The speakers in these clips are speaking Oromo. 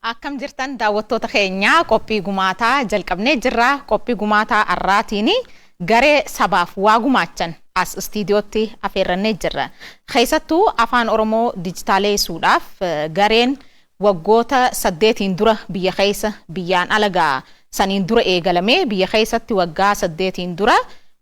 Akkam jirtan daawwattoota keenyaa? Qophii gumaataa jalqabnee jirra. Qophii gumaataa har'aatiin garee sabaaf waa gumaachan as istiidiyootti afeerrannee jirra. Keessattuu afaan Oromoo dijitaaleessuudhaaf gareen waggoota 8n dura biyya keessa, biyyaan alagaa saniin dura eegalamee, biyya keessatti waggaa 8n dura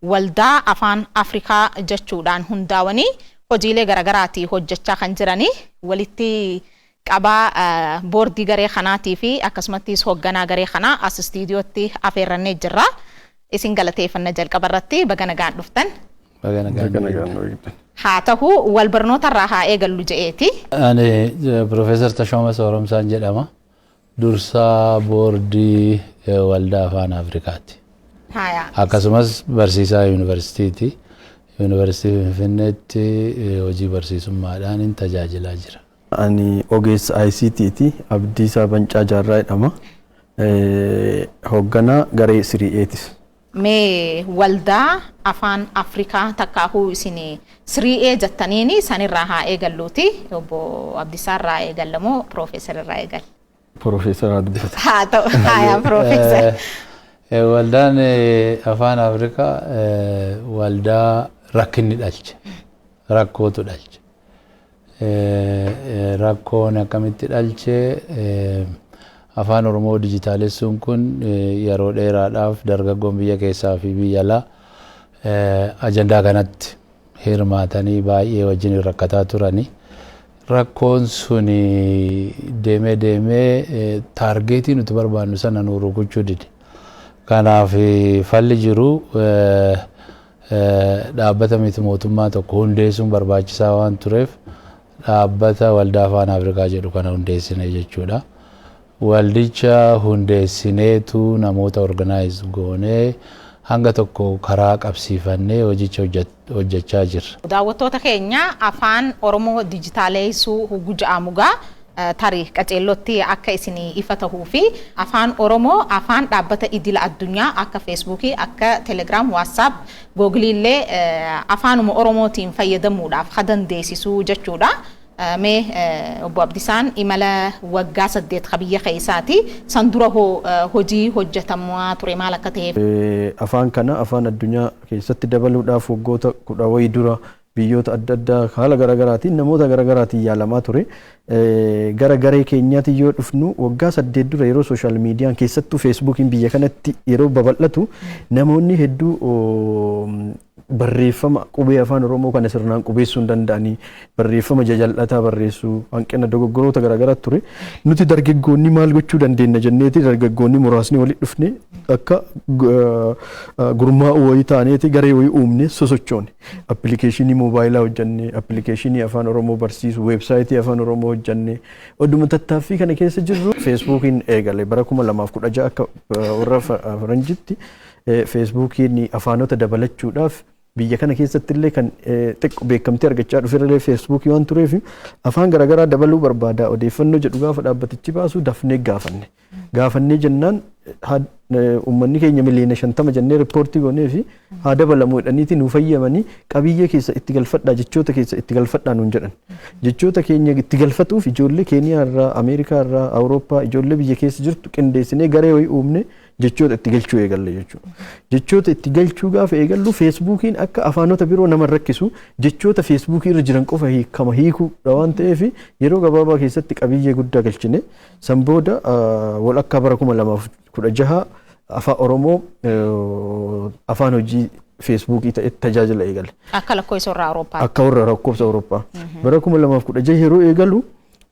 Waldaa Afaan Afrikaa jechuudhaan hundaawanii hojiilee garaagaraatii hojjechaa kan jiranii, walitti qabaa boordii garee kanaatii fi akkasumattis hoogganaa garee kanaa as istiidiyootti afeerrannee jirra. Isin galateeffanna, jalqaba irratti baga nagaan dhuftan. Baga nagaan. Haa ta'u, wal barnoota irraa haa eegallu je'eeti. Ani Piroofeesar Tashooma Sooromsaan jedhama. Dursaa boordii Waldaa Afaan Afrikaati. Akkasumas barsiisaa yuunivarsiitiiti. Yuunivarsiitii Finfinneetti hojii barsiisummaadhaan hin tajaajilaa jira. Ani ogeessa ICTti. Abdiisaa Bancaa Jaarraa jedhama. Hoogganaa garee 3Atis. Mee Waldaa Afaan Afrikaa takkaahuu isin 3A jettaniini sanirraa haa eegalluuti. Obbo Abdiisaa irraa eegallamoo Piroofeesar irraa eegalla? Piroofeesar dubbata. Haa ta'u, haaya, Piroofeesar. Waldaan Afaan Afrikaa waldaa rakkinni dhalche. Rakkootu dhalche. Rakkoon akkamitti dhalche? Afaan Oromoo dijitaalessuun kun yeroo dheeraadhaaf dargaggoon biyya keessaa fi biyya alaa ajandaa kanatti hirmaatanii baay'ee wajjin rakkataa turani. Rakkoon sun deemee deemee target nuti barbaannu sana nu rukuchuu dide. Kanaaf falli jiru dhaabbata miti mootummaa tokko hundeessuun barbaachisaa waan tureef, dhaabbata Waldaa Afaan Afrikaa jedhu kana hundeessine jechuudha. Waldicha hundeessineetu namoota organize goonee hanga tokko karaa qabsiifannee hojicha hojjechaa jirra. Daawwattoota keenya, afaan Oromoo dijitaaleessuu huggu ja'amugaa tarii qaceellotti akka isin ifa tahuu fi afaan Oromoo afaan dhaabbata idila addunyaa akka Feesbuukii, akka Telegiraam, WhatsApp, Googilii illee afaanuma Oromootiin fayyadamuudhaaf ha dandeessisuu jechuudha. Mee obbo Abdisaan, imala waggaa 8 ka biyya keessaati. San dura hoo hojii hojjetamaa ture maal akka ta'eef? Afaan kana afaan addunyaa keessatti dabaluudhaaf waggoota 10 wayii dura biyyoota adda addaa haala garaagaraatiin, namoota garaagaraatiin yaalamaa ture. Gara garee keenyaatti yoo dhufnu, waggaa 8 dura yeroo social mediaan, keessattuu Feesbuukiin biyya kanatti yeroo babal'atu, namoonni hedduu barreeffama qubee afaan Oromoo kana sirnaan qubeessuu hin danda'anii, barreeffama jajal'ataa barreessuu, hanqina dogoggoroota garaagaraa ture. Nuti dargaggoonni maal gochuu dandeenya jenneeti dargaggoonni muraasni walitti dhufne, akka gurmaa'uu wayii taaneeti garee wayii uumne sosochoone. Appilikeeshinii moobaayilaa hojjenne, appilikeeshinii afaan Oromoo barsiisu, weebsaayitii afaan Oromoo hojjenne. Oduma tattaaffii kana keessa jirru Feesbuukiin eegale. Bara 2016 akka warra faranjitti Feesbuukiin afaanota dabalachuudhaaf biyya kana keessatti illee kan xiqqoo beekamtii argachaa dhuferallee Feesbuukii waan tureef, afaan garaagaraa dabaluu barbaada odeeffannoo jedhu gaafa dhaabbatichi baasu dafnee gaafanne. Gaafannee jennaan, uummanni keenya miliyoona 50 jennee riippoortii goonee fi haa dabalamu jedhaniiti nu fayyamanii, qabiyyee keessa itti galfadhaa, jechoota keessa itti galfadhaa nuun jedhan. Jechoota keenya itti galfatuuf ijoollee Keeniyaa irraa, Ameerikaa irraa, Awurooppaa, ijoollee biyya keessa jirtu qindeessinee garee wayii uumne jechoota itti galchuu eegalle jechuudha. Jechoota itti galchuu gaafa eegallu, Feesbuukiin akka afaanota biroo nama rakkisu, jechoota Feesbuukii irra jiran qofa hiikama hiikuudha waan ta'eef, yeroo gabaabaa keessatti qabiyyee guddaa galchine. San booda walakkaa bara 2016 afaan Oromoo afaan hojii Feesbuukii ta'e tajaajila eegale. Akka lakkoofsa warra Awurooppaa. Akka warra lakkoofsa Awurooppaa. Bara 2016 yeroo eegalu,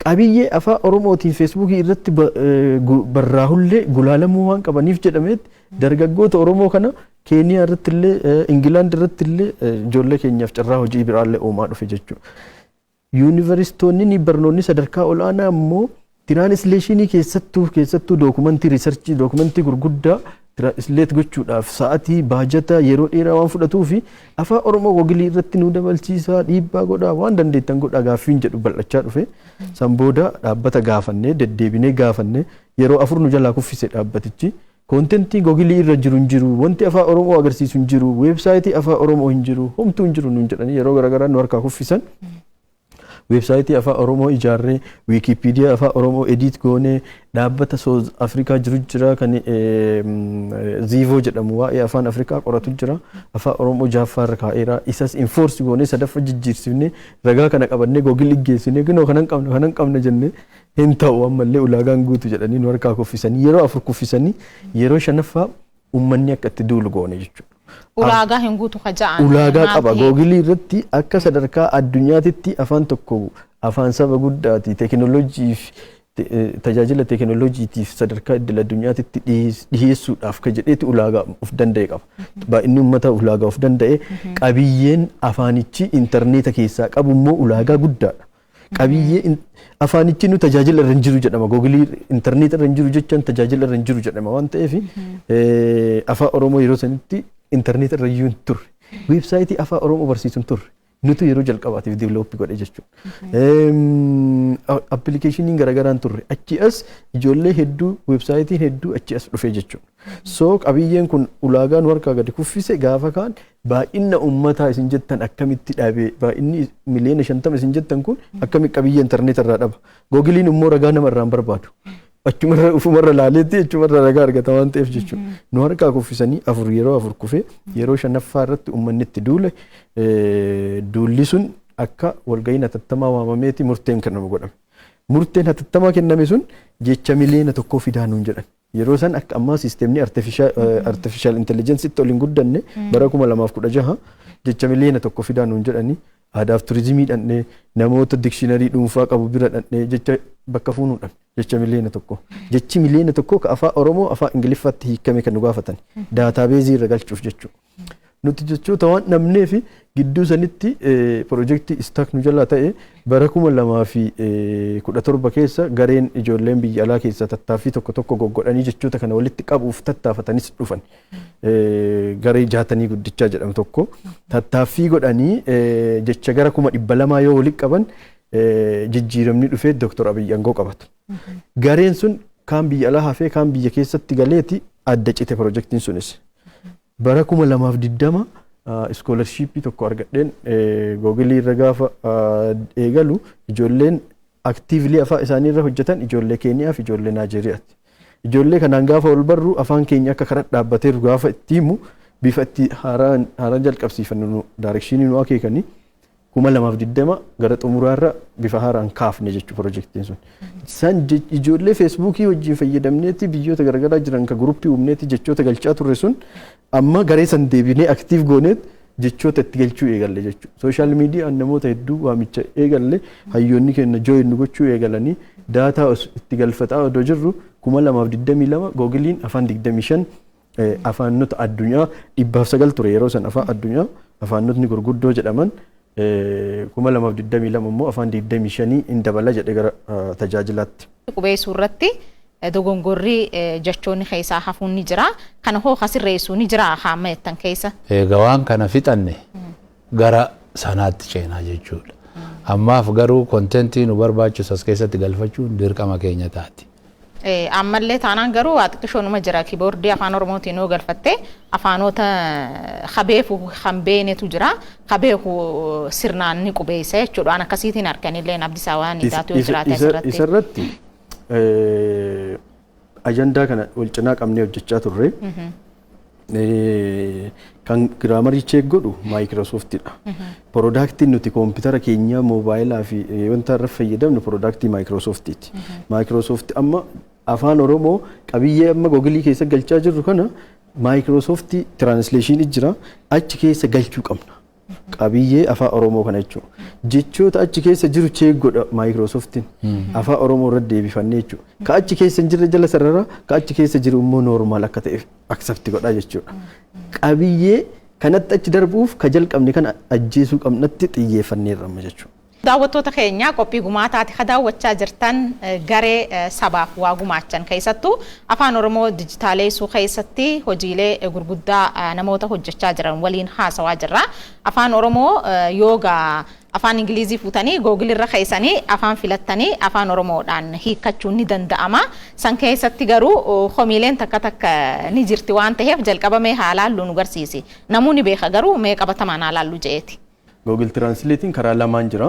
qabiyyee afaan Oromootiin Feesbuukii irratti barraahullee gulaalamuu waan qabaniif jedhameetti, dargaggoota Oromoo kana Keeniyaa irratti illee, Ingilaand irratti illee ijoollee keenyaaf carraa hojii biraallee uumaa dhufe jechuudha. Yuunivarsiitonni barnoonni sadarkaa olaanaa immoo translation keessattuu dookumentii research, dookumentii gurguddaa translate gochuudhaaf sa'atii, baajata, yeroo dheeraa waan fudhatuu fi afaan Oromoo Googilii irratti nu dabalchiisaa, dhiibbaa godhaa, waan dandeettan godhaa gaaffiin jedhu bal'achaa dhufe. San booda dhaabbata gaafannee, deddeebinee gaafannee, yeroo afur nu jalaa kuffise dhaabbatichi. Content Googilii irra jiru hin jiru, wanti afaan Oromoo agarsiisu hin jiru, weebsaayitii afaan Oromoo hin jiru, homtuu hin jiru nuun jedhanii yeroo garaagaraa nu harkaa kuffisan. Weebsaayitii afaan Oromoo ijaarree, Wiikiipiidiyaa afaan Oromoo edit goonee, dhaabbata South Afrikaa jiru jira kan Ziivoo jedhamu, waa'ee afaan Afrikaa qoratu jira. Afaan Oromoo jahaffaarra kaa'eera. Isas enforce goonee sadaffaa jijjiirsifnee, ragaa kana qabannee Google geessinee, kunoo kanan qabna, kanan qabna jennee, hin ta'u, ammallee ulaagaan guutu jedhanii nu harkaa kuffisanii, yeroo afur kuffisanii, yeroo shanaffaa uummanni akka itti duulu goone jechuudha. Ulaagaa hin guutu ka ja'an. Ulaagaa qaba. Googilii irratti akka sadarkaa addunyaatitti afaan tokko afaan saba guddaati. Teekinooloojiif, tajaajila teekinooloojiitiif sadarkaa idil addunyaatitti dhiyeessuudhaaf ka jedheeti ulaagaa of danda'e qaba. Baay'inni uummataa ulaagaa of danda'e, qabiyyeen afaanichi intarneeta keessaa qabu immoo ulaagaa guddaadha. Qabiyyee afaanichi nu tajaajila irra hin jiru jedhama. Googilii intarneeta irra hin jiru jechaan tajaajila irra hin jiru jedhama waan ta'eef, afaan Oromoo yeroo sanitti intarneeta irra iyyuu hin turre. Weebsaayitii afaan Oromoo barsiisu hin turre. Nutu yeroo jalqabaatiif develop godhe jechuudha. Appilikeeshiniin garaagaraa hin turre. Achi as ijoollee hedduu, weebsaayitiin hedduu achi as dhufe jechuudha. So qabiyyeen kun ulaagaa nu harkaa gadi kuffise. Gaafa kaan baay'ina uummataa isin jettan akkamitti dhabe? Baay'inni 50 miliyoona isin jettan kun akkamitti qabiyyee intarneeta irraa dhaba? Googiliin immoo ragaa nama irraa hin barbaadu. Achumarra ufumarra laaleetti achumarra ragaa argata waan ta'eef jechuudha. Nu harkaa kuffisanii afur, yeroo afur kufee, yeroo shanaffaa irratti uummanni itti duule. Duulli sun akka walga'iin hatattamaa waamameeti murteen kennamu godhame. Murteen hatattamaa kenname sun jecha 1 miliyoona fidaa nuun jedhan. Yeroo san akka ammaa siisteemni artificial intelligence'itti ol hin guddanne. Bara 2016 jecha 1 miliyoona fidaa nuun jedhanii, aadaaf turizimii dhandhee, namoota dictionary dhuunfaa qabu bira dhandhee, jecha bakka fuunuu dhabne jecha 1 miliyoona. Jechi 1 miliyoona ka afaan Oromoo afaan Ingiliffaatti hiikame kan nu gaafatan database irra galchuuf jechuudha. Nuti jechoota waan dhabnee fi gidduu sanitti piroojeektii stuck nu jalaa ta'e. Bara 2017 keessa gareen ijoolleen biyya alaa keessa tattaaffii tokko tokko goggodhanii jechoota kana walitti qabuuf tattaafatanis dhufan. Garee Jaatanii Guddichaa jedhamu tokko tattaaffii godhanii jecha gara 200,000 yoo walitti qaban, jijjiiramni dhufee Dooktor Abiyyi aangoo qabatu. Gareen sun kaan biyya alaa hafee, kaan biyya keessatti galeeti adda cite piroojeektiin sunis. Bara 2020 scholarship tokko argadheen Googilii irra gaafa eegalu, ijoolleen actively afaan isaanii irra hojjetan ijoollee Keeniyaa fi ijoollee Naajeeriyaati. Ijoollee kanaan gaafa ol barru, afaan keenya akka karaa dhaabbateeru gaafa itti himu, bifa itti haaraan jalqabsiifannu nu direction nu akeekanii, 2020 gara xumuraarra bifa haaraan kaafne jechuu piroojeektiin sun. San ijoollee Feesbuukii wajjin fayyadamneeti biyyoota garaagaraa jiran ka group uumneeti jechoota galchaa turre sun, amma garee san deebinee active gooneet jechoota itti galchuu eegalle jechuudha. Social mediaan namoota hedduu waamicha eegalle, hayyoonni keenya join gochuu eegalanii, data itti galfataa odoo jirru, 2022 Googiliin afaan 25, afaanota addunyaa 109 ture yeroo san, afaan addunyaa afaanotni gurguddoo jedhaman, 2022 immoo afaan 25 hin dabala jedhe gara tajaajilaatti. Qubeessuu irratti dogongorri jechoonni keessaa hafuun ni jira. Kana hoo kasirreessuu ni jira haama jettan keessa? Egaa waan kana fixanne gara sanaatti ceenaa jechuudha. Ammaaf garuu content nu barbaachisu as keessatti galfachuun dirqama keenya taati. Ammallee taanaan garuu waa xiqqishoonuma jira. Keyboard afaan Oromootiin yoo galfatte, afaanota kabeefu kan beenetu jira, kabeeku sirnaan ni qubeessa jechuudha. Waan akkasiitiin harkanillee Abdisaa waan idaatu yoo jiraate asirratti. Isarratti ajandaa kana wal cinaa qabnee hojjechaa turre. Kan grammar check godhu Maayikiroosoftidha. Productiin nuti koompitara keenya, moobaayilaa fi wanta irra fayyadamnu product Maayikiroosoftiti. Maayikiroosoft amma afaan Oromoo qabiyyee amma Googilii keessa galchaa jirru kana Maayikiroosoft translation jira, achi keessa galchuu qabna. Qabiyyee afaan Oromoo kana jechuudha. Jechoota achi keessa jiru check godha Maayikiroosooftiin. Afaan Oromoo irra deebifannee jechuudha. Ka achi keessa hin jirre jala sarara, ka achi keessa jiru immoo normal akka ta'e accept godha jechuudha. Qabiyyee kanatti achi darbuuf ka jalqabne kana ajjeesuu qabnatti xiyyeeffanneerra amma jechuudha. Daawwattoota keenya, qophii gumaataati ka daawwachaa jirtan. Garee sabaaf waa gumaachan, keessattuu afaan Oromoo dijitaaleessuu keessatti hojiilee gurguddaa namoota hojjechaa jiran waliin haasawaa jirra. Afaan Oromoo yoogaa afaan Ingilizii fuutanii Googilirra keessanii afaan filattanii afaan Oromoodhaan hiikkachuun ni danda'ama. San keessatti garuu homiileen takka takka ni jirti waan ta'eef, jalqabamee haalaallu nu garsiisi. Namoonni beeka garuu mee qabatamaan haalaallu je'eeti. Google Translatein karaa lamaan jira.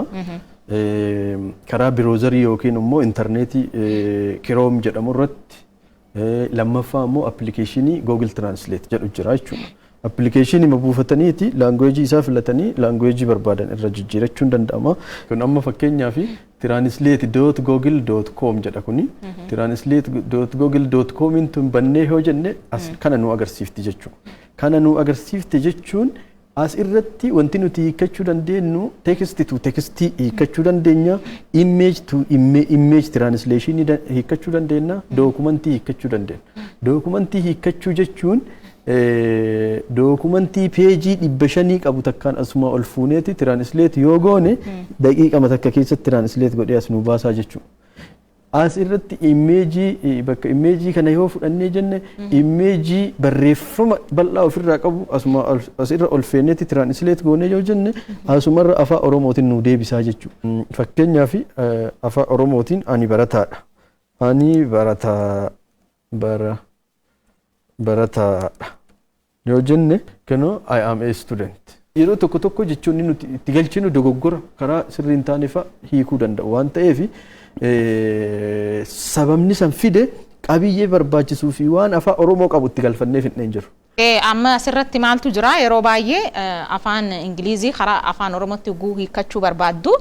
Karaa browserii yookiin immoo intarneetii Chrome jedhamu irratti, lammaffaa immoo appilikeeshinii Google Translate jedhu jira jechuudha. Appilikeeshinii ma buufataniiti languageii isaa filatanii languageii barbaadan irra jijjiirachuun danda'ama. Kun amma fakkeenyaaf translate.google.com jedha kuni. translate.google.com tun bannee yoo jenne as kana nu agarsiifti jechuudha. Kana nu agarsiifti jechuun as irratti wanti nuti hiikkachuu dandeenyu text to textii hiikkachuu dandeenya, image to image translationii hiikkachuu dandeenya, dookumentii hiikkachuu dandeenya. Dookumentii hiikkachuu jechuun dookumentii peejii 500 qabu takkaan asuma ol fuuneeti translate yoo goone daqiiqama takka keessatti translate godhee as nu baasaa jechuudha. As irratti imageii, bakka imageii kana yoo fudhannee jenne, imageii barreeffama bal'aa ofirraa qabu asuma asirra ol feeneeti translate goonee yoo jenne asumarra afaan Oromootiin nu deebisaa jechuudha. Fakkeenyaaf afaan Oromootiin "ani barataadha". "Ani barataa barataadha" yoo jenne, kunoo "I am a student". Yeroo tokko tokko jechoonni nuti itti galchinu dogoggora karaa sirrii hin taane fa'a hiikuu danda'u waan ta'eef, sababni san fide qabiyyee barbaachisuu fi waan afaan Oromoo qabu itti galfannee fidnee hin jiru. Amma asirratti maaltu jira? Yeroo baay'ee afaan Ingilizii karaa afaan Oromootti guu hiikkachuu barbaaddu,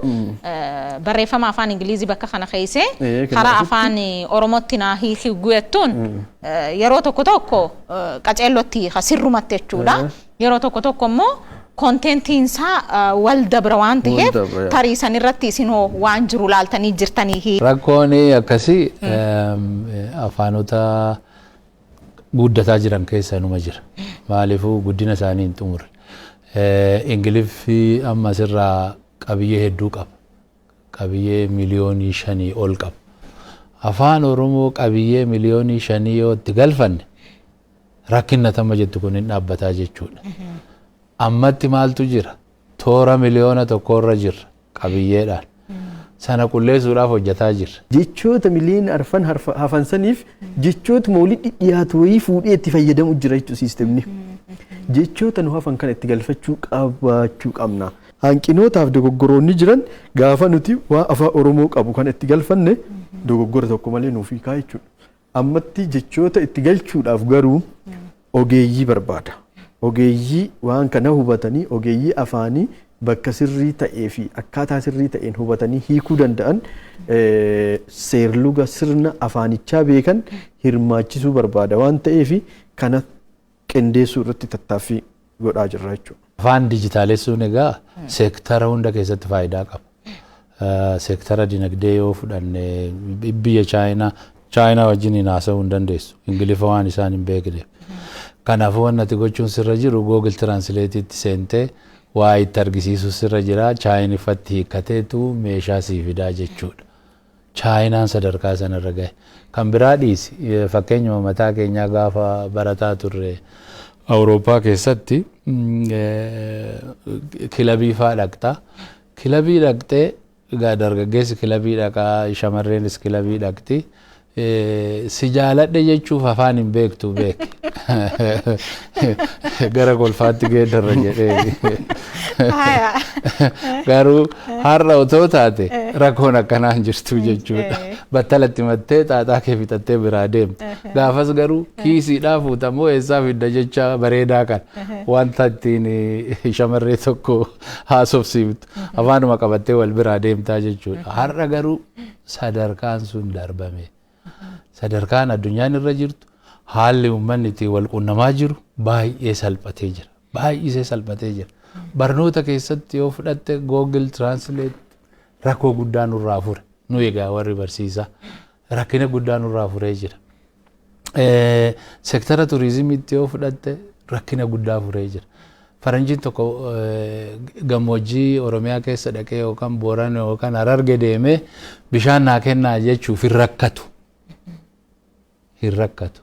barreeffama afaan Ingilizii bakka kana keessee karaa afaan Oromootti naa hiikii guyyattuun yeroo tokko tokko qaceellotti hiika, sirrumatti jechuudha. Yeroo tokko tokko immoo contentiin isaa wal dabra waan ta'eef, tarii san irratti isinoo waan jiru laaltanii jirtanii. Rakkoon akkasii afaanota guddataa jiran keessa numa jira. Maaliifuu guddina isaanii hin xumurre. Ingiliffi amma asirraa qabiyyee hedduu qaba. Qabiyyee 5 miliyoonii ol qaba. Afaan Oromoo qabiyyee 5 miliyoonii yoo itti galfanne rakkinna tamma jettu kun hin dhaabbataa jechuudha. Ammatti maaltu jira? Toora 1 miliyoona irra jirra qabiyyeedhaan. Sana qulleessuudhaaf hojjetaa jirra. Jechoota 4 miliyoona hafan saniif jechootuma walitti dhiyaatu wayii fuudhee itti fayyadamu jira jechuudha siistemni. Jechoota nu hafan kana itti galfachuu qabaachuu qabna. Hanqinootaaf dogoggoroonni jiran gaafa nuti waa afaan Oromoo qabu kan itti galfanne dogoggora tokko malee nuuf hiikaa jechuudha. Ammatti jechoota itti galchuudhaaf garuu ogeeyyii barbaada. Ogeeyyii waan kana hubatanii, ogeeyyii afaanii bakka sirrii ta'ee fi akkaataa sirrii ta'een hubatanii hiikuu danda'an, seerluga sirna afaanichaa beekan hirmaachisuu barbaada waan ta'eef, kana qindeessuu irratti tattaaffii godhaa jirra jechuudha. Afaan dijitaalessuun egaa seektara hunda keessatti faayidaa qaba. Seektara dinagdee yoo fudhanne, biyya Chaayinaa wajjin hin haasa'uu hin dandeessu. Ingilifa waan isaan hin beekneef. Kanaafuu wanni ati gochuun sirra jiru Google Translate'itti seentee waa itti argisiisu sirra jira. Chaayiniffatti hiikkateetu meeshaa sii fidaa jechuudha. Chaayinaan sadarkaa sanarra gahe. Kan biraa dhiisi, fakkeenyuma mataa keenyaa gaafa barataa turre Awurooppaa keessatti kilabii faa dhaqxa. Kilabii dhaqxee egaa dargaggeessi kilabii dhaqaa, shamarreenis kilabii dhaqxi. Si jaaladhe jechuuf afaan hin beektu beek. Gara kolfaatti geeddarra jedhee. Garuu har'a otoo taate rakkoon akkanaa hin jirtu jechuudha. Battalatti mattee xaaxaa kee fixattee biraa deemta. Gaafas garuu kiisiidhaa fuutamoo eessaa fidda jecha bareedaa kana wanta ittiin shamarree tokko haasofsiiftu afaanuma qabattee wal biraa deemtaa jechuudha. Har'a garuu sadarkaan sun darbame. Sadarkaan addunyaan irra jirtu, haalli uummanni ittiin wal qunnamaa jiru baay'ee salphatee jira. Baay'isee salphatee jira. Barnoota keessatti yoo fudhatte, Google Translate rakkoo guddaa nurraa fure. Nu egaa warri barsiisaa rakkina guddaa nurraa furee jira. Seektara turizimiitti yoo fudhatte rakkina guddaa furee jira. Faranjiin tokko gammoojjii Oromiyaa keessa dhaqee yookaan Boorana yookaan Hararge deemee bishaan naa kennaa jechuuf hin rakkatu. Hin rakkatu.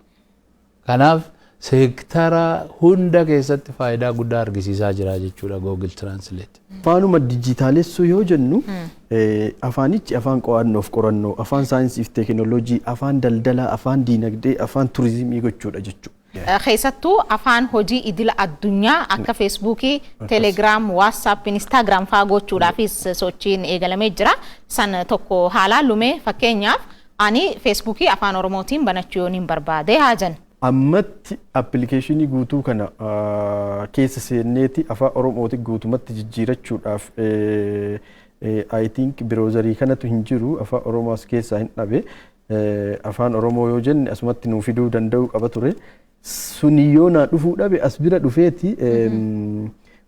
Kanaaf seektara hunda keessatti faayidaa guddaa argisiisaa jira jechuudha Google Translate. Afaanuma dijitaalessuu yoo jennu, afaanichi afaan qo'annoof qorannoo, afaan saayinsiif teekinooloojii, afaan daldalaa, afaan diinagdee, afaan turizimii gochuudha jechuudha. Keessattuu afaan hojii idila addunyaa akka Feesbuukii, Telegiraam, WhatsApp, Instagram fa'aa gochuudhaafis sochiin eegalamee jira. San tokko haalaan lumee, fakkeenyaaf ani Feesbuukii afaan Oromootiin banachuu yoon hin barbaade haa jennu. Ammatti appilikeeshinii guutuu kana keessa seenneeti afaan Oromootiin guutumatti jijjiirachuudhaaf, I think browserii kanatu hin jiru, afaan Oromoo as keessaa hin dhabe. Afaan Oromoo yoo jenne asumatti nuu fiduu danda'uu qaba ture. Suni yoo naa dhufuu dhabe, as bira dhufeeti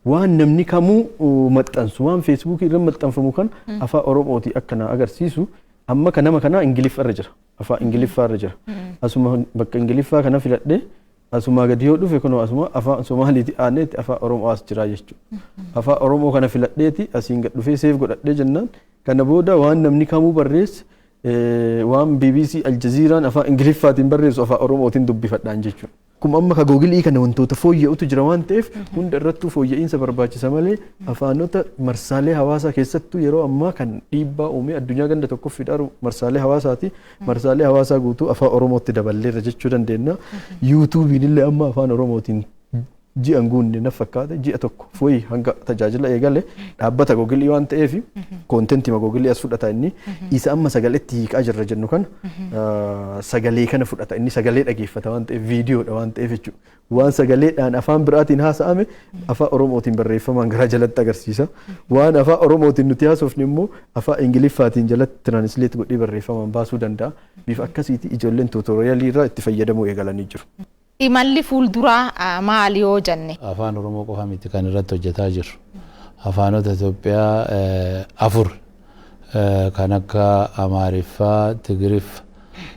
waan namni kamuu maxxansu, waan Feesbuukii irra maxxanfamu kan afaan Oromooti akka naa agarsiisu. Amma kan nama kanaa Ingiliffa irra jira. Afaan Ingiliffaa irra jira. Asuma bakka Ingiliffaa kana filadhee asumaa gadi yoo dhufe, kunoo asuma afaan Somaaliiti aaneeti afaan Oromoo as jira jechuudha. Afaan Oromoo kana filadheeti asiin gad dhufee save godhadhee jennaan, kana booda waan namni kamuu barreesse, waan BBC, Aljaziiraan afaan Ingiliffaatiin barreessu afaan Oromootiin dubbifadhaan jechuudha. Akkuma amma ka Googilii kana wantoota fooyya'utu jira waan ta'eef, hunda irrattuu fooyya'insa barbaachisa malee, afaanota marsaalee hawaasaa keessattuu yeroo ammaa kan dhiibbaa uumee addunyaa ganda tokko fidaaru marsaalee hawaasaati. Marsaalee hawaasaa guutuu afaan Oromootti daballeerra jechuu dandeenya. Yuutuubiin illee amma afaan Oromootiin ji'a hin guunne na fakkaate, ji'a tokko fooyi hanga tajaajila eegale. Dhaabbata Googilii waan ta'eef contentima Googilii as fudhata. Inni isa amma sagaleetti hiikaa jirra jennu kana, sagalee kana fudhata. Inni sagalee dhageeffata waan ta'eef, viidiyoodha waan ta'eef jechuudha. Waan sagaleedhaan afaan biraatiin haasa'ame afaan Oromootiin barreeffamaan garaa jalatti agarsiisa. Waan afaan Oromootiin nuti haasofne immoo afaan Ingiliffaatiin jalatti translate godhee barreeffamaan baasuu danda'a. Bifa akkasiiti ijoolleen tutorialii irraa itti fayyadamuu eegalanii jiru. Imalli fuulduraa maali yoo jenne? Afaan Oromoo qofa miti kan irratti hojjetaa jirru. Afaanota Itoophiyaa afur kan akka Amaariffaa, Tigiriffa,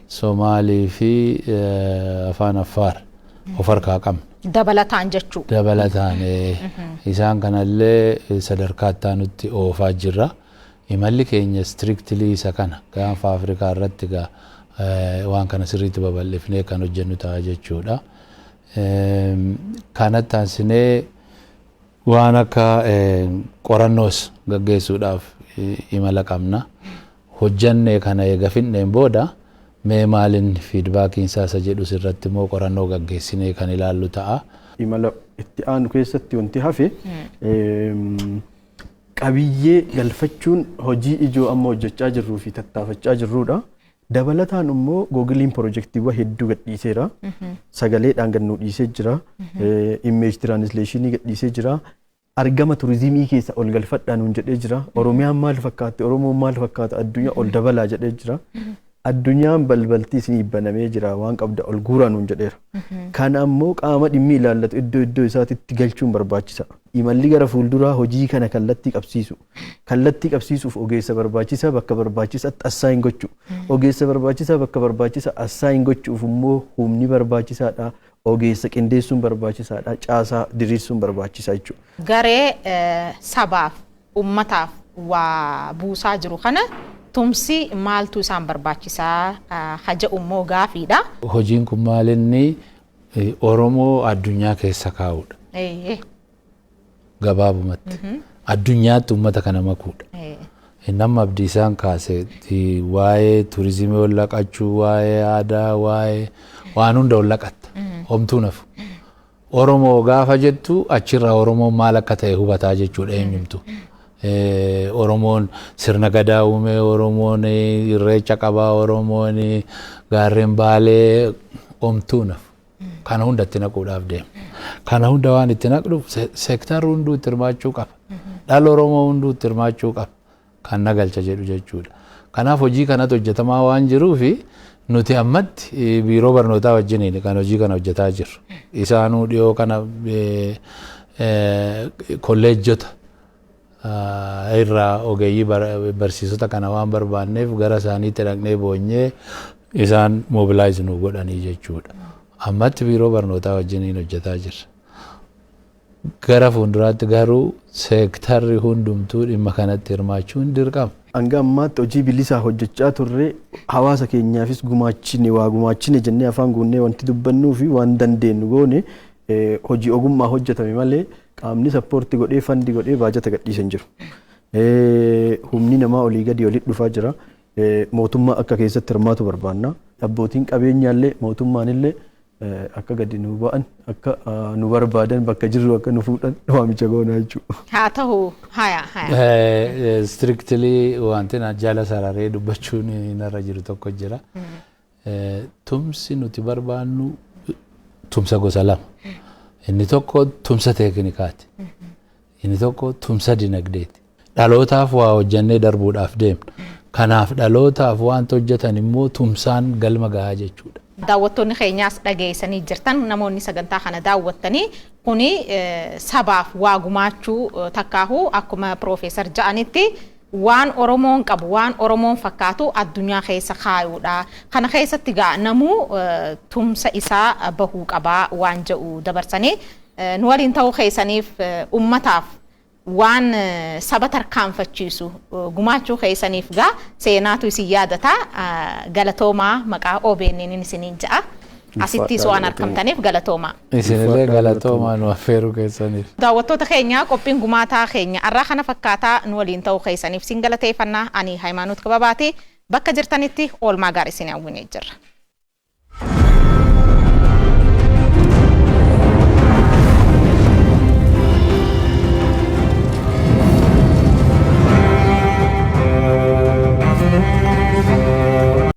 Somaalii fi afaan Affaar of harkaa qabna. Dabalataan jechuu. Dabalataan isaan kanallee sadarkaa itti aanutti oofaa jirra. Imalli keenya strictly isa kana gaanfa Afrikaa irratti gaa waan kana sirriitti babal'ifnee kan hojjennu ta'a jechuudha. Kanatti aansinee waan akka qorannoos gaggeessuudhaaf imala qabna. Hojjannee kana eega fixneen booda mee maalin feedbackiin isaa isa jedhus irratti immoo qorannoo gaggeessinee kan ilaallu ta'a. Imala itti aanu keessatti wanti hafe qabiyyee galfachuun hojii ijoo amma hojjechaa jirruu fi tattaafachaa jirrudha. Dabalataan immoo Googiliin pirojektiiwwan hedduu gadhiiseera. Sagaleedhaan gad nu dhiisee jira. Image translationii gadhiisee jira. Argama turizimii keessa ol galfadhaa nuun jedhee jira. Oromiyaan maal fakkaatti? Oromoon maal fakkaata? Addunyaa ol dabalaa jedhee jira. Addunyaan balbalti isinii banamee jira, waan qabda ol guuraa nuun jedheera. Kana ammoo qaama dhimmi ilaallatu iddoo iddoo isaatitti galchuun barbaachisa. Imalli gara fuulduraa hojii kana kallattii qabsiisu. Kallattii qabsiisuuf ogeessa barbaachisa bakka barbaachisaatti assign gochuu. Ogeessa barbaachisaa bakka barbaachisa assign gochuuf immoo humni barbaachisaadha. Ogeessa qindeessuun barbaachisaadha. Caasaa diriirsuun barbaachisaa jechuudha. Garee sabaaf ummataaf waa buusaa jiru kana tumsi maaltu isaan barbaachisaa haja immoo gaafiidha. Hojiin kun maalinni Oromoo addunyaa keessa kaa'uudha. Gabaabumatti. Addunyaatti uummata kana makuudha. Nama Abdiisaan kaase, waa'ee turizimii ol laqachuu, waa'ee aadaa, waa'ee waan hunda ol laqatta. Homtuu nafu. Oromoo gaafa jettu achirraa Oromoon maal akka ta'e hubataa jechuudha eenyumtu. Oromoon sirna gadaa uume, Oromoon irreecha qabaa, Oromoon gaarreen Baalee, homtuu nafu. Kana hunda itti naquudhaaf deema. Kana hunda waan itti naqnuuf seektarri hunduu itti hirmaachuu qaba. Dhala Oromoo hunduu itti hirmaachuu qaba. Kan nagalcha jedhu jechuudha. Kanaaf hojii kanatu hojjetamaa waan jiruufi nuti ammatti biiroo barnootaa wajjiniin kan hojii kana hojjetaa jirru. Isaanuu dhiyoo kana kolleejjota irraa ogeeyyii barsiisota kana waan barbaanneef gara isaaniitti dhaqnee boonyee isaan mobilize nu godhanii jechuudha. Ammatti biiroo barnootaa wajjiniin hojjetaa jirra. Gara fuulduraatti garuu seektarri hundumtuu dhimma kanatti hirmaachuun dirqama. Hanga ammaatti hojii bilisaa hojjechaa turre, hawaasa keenyaafis gumaachine, waa gumaachine jennee afaan guunnee wanti dubbannuu fi waan dandeenyu goone hojii ogummaa hojjetame malee qaamni support godhee, fund godhee, baajata gadhiisan jiru. Humni namaa olii gadi olitti dhufaa jira. Mootummaa akka keessatti hirmaatu barbaanna. Abbootiin qabeenyaallee mootummaan illee Akka gadi nu ba'an, akka nu barbaadan, bakka jirru akka nu fuudhan waamicha goonaa jechuudha. Haa ta'u, haya haya. Strictly wanti na jala sararee dubbachuun narra jiru tokko jira. Tumsi nuti barbaannu tumsa gosa lama. Inni tokko tumsa teeknikaati. Inni tokko tumsa dinagdeeti. Dhalootaaf waa hojjannee darbuudhaaf deemna. Kanaaf dhalootaaf wanta hojjetan immoo tumsaan galma gahaa jechuudha. Daawwattoonni keenyaas dhageessanii jirtan, namoonni sagantaa kana daawwattanii kuni sabaaf waa gumaachuu takkaahu akkuma Piroofeesar ja'anitti waan Oromoon qabu, waan Oromoon fakkaatu addunyaa keessa kaayuudha. Kana keessatti gaa namuu tumsa isaa bahuu qabaa waan jedhu dabarsanii nu waliin ta'uu keessaniif, ummataaf waan saba tarkaanfachiisu gumaachuu keessaniif gaa seenaatu isin yaadata. Galatoomaa, maqaa OBN isiniin ja'a. Asittis waan argamtaniif galatoomaa. Isinillee galatoomaa nu affeeruu keessaniif. Daawwattoota keenya, qophiin gumaataa keenya har'aa kana fakkaataa. Nu waliin ta'uu keessaniif sin galateeffannaa. Ani Hayimaanoot Kababaati. Bakka jirtanitti oolmaa gaarii isin hawwinee jirra.